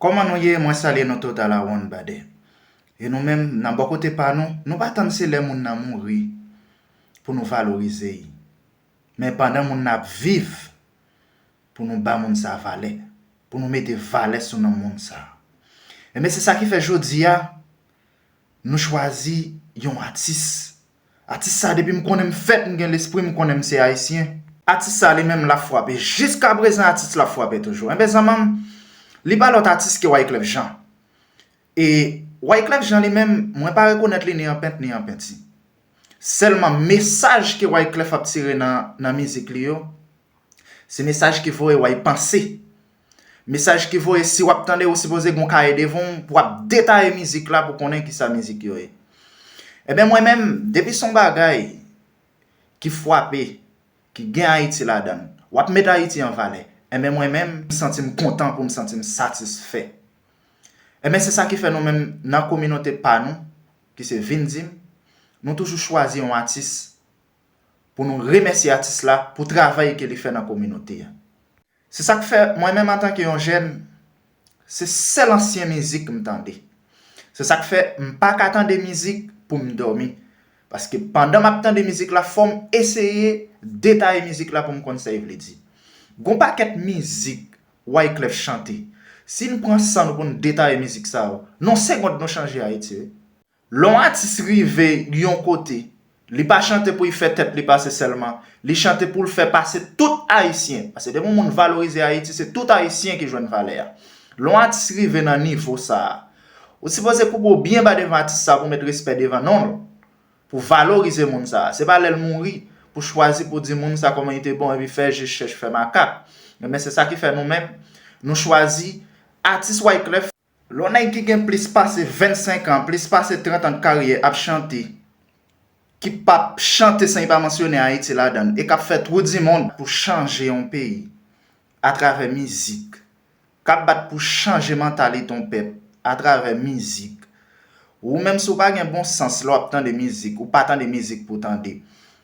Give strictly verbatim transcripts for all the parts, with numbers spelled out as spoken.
Kòman nou ye? Mwen salye nou tout à la one body. E nou menm, nan bò kote pa nou, nou pa tann se lè moun nan mouri pou nou valorize l. Men pandan moun nan ap viv, pou nou ba moun sa valè, pou nou mete valè sou non moun sa. Enben, se sa ki fè jodi a, nou chwazi yon atis. Atis sa, depi m konnen m fèt, m gen lespri, m konnen m se ayisyen. Atis sa li menm l ap frape. Jiskaprezan, atis la ap frape toujou. Enben, zanmi m, li pa lòt atis ke Wyclef Jean. E Wyclef Jean li menm, mwen pa rekonèt li ni an pent ni an penti. Sèlman mesaj ke Wyclef ap tire nan, nan mizik li yo, se mesaj ki voye w al panse. Mesaj ki voye, si w ap tande, ou sipoze gen yon kaye devan w pou w ap detaye mizik la pou konnen kisa mizik yo ye. Enben, mwen menm, depi se yon bagay ki frape, ki gen Ayiti ladan l, w ap met Ayiti an valè, enben, mwen menm, m santi m kontan pou m santi m satisfè. Enben, se sa ki fè nou menm, nan kominote pa nou, ki se Vin Di m, nou toujou chwazi yon atis pou nou remèsye atis la pou travay ke li fè nan kominote a. Se sa k fè, mwen menm antanke yon jèn, se sèl ansyen mizik m tande. Se sa k fè m pa ka tande mizik pou m dòmi. Paske pandan m ap tande mizik la, fò m eseye detaye mizik la pou m konn sa l vle di. Gon pakèt mizik Wyclef chante. Si n pran san nou pou n detaye mizik sa yo, nan yon segond nou chanje Ayiti, wi. Lè yon atis rive yon kote, li pa chante pou l fè tèt li pase sèlman, li chante pou l fè pase tout Ayisyen. Paske depi yon moun valorize Ayiti, se tout Ayisyen ki jwenn valè a. Lè yon atis rive nan nivo sa a, ou sipoze koupe w byen ba devan atis sa a pou w met respè devan non l, pou w valorize moun sa a. Se pa lè l mouri, pou w chwazi pou w di moun sa kòman li te bon, epi fè je chèch fè makak. Enben, se sa ki fè nou menm, nou chwazi atis Wyclef. Lè yon nèg ki gen plis pase vennsenk an, plis pase trant an de karyè ap chante, ki p ap chante san li pa mansyone Ayiti ladan l, e k ap fè twou di mond pou chanje yon peyi atravè mizik, k ap bat pou chanje mantalite yon pèp atravè mizik. Ou menm, si w pa gen bon sans lè w ap tande mizik, ou pa tande mizik pou tande,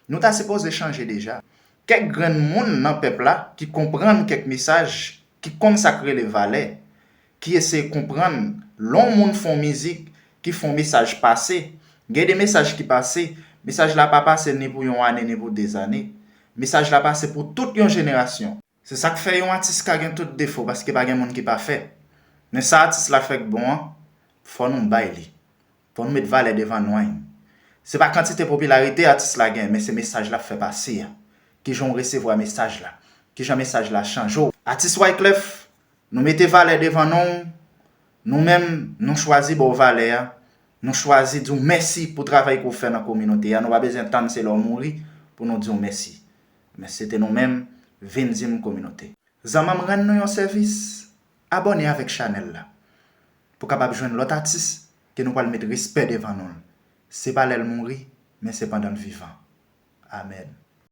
nou ta sipoze chanje deja. Kèk grenn moun nan pèp la ki konprann kèk mesaj, ki konn sa k rele valè, ki eseye konprann lè yon moun fè yon mizik ki fè yon mesaj pase. Gen de mesaj ki pase, mesaj la pa pase ni pou yon ane ni pou de zane. Mesaj la pase pou tout yon jenerasyon. Se sa k fè yon atis ka gen tout defo, paske pa gen moun ki pafè. Men sa atis la fè k bon an, fò nou bay li. Fò nou met valè devan non l. Se pa kantite popilarite atis la gen, men se mesaj l ap fè pase a. Kijan w resevwa mesaj la? Kijan mesaj la chanje w? Atis Wyclef, nou mete valè devan non w. Nou menm, nou chwazi ba w valè a. Nou chwazi di w mèsi pou travay ke w fè nan kominote a. Nou pa bezwen tann se lè w mouri pou nou di w mèsi. Men se te nou menm, Vin Di M Kominote. Zanmi m, rann nou yon sèvis, abòne avèk chanèl la pou w kapab jwenn lòt atis ke nou pral met respè devan non l. Se pa lè l mouri, men se pandan l vivan. Amèn.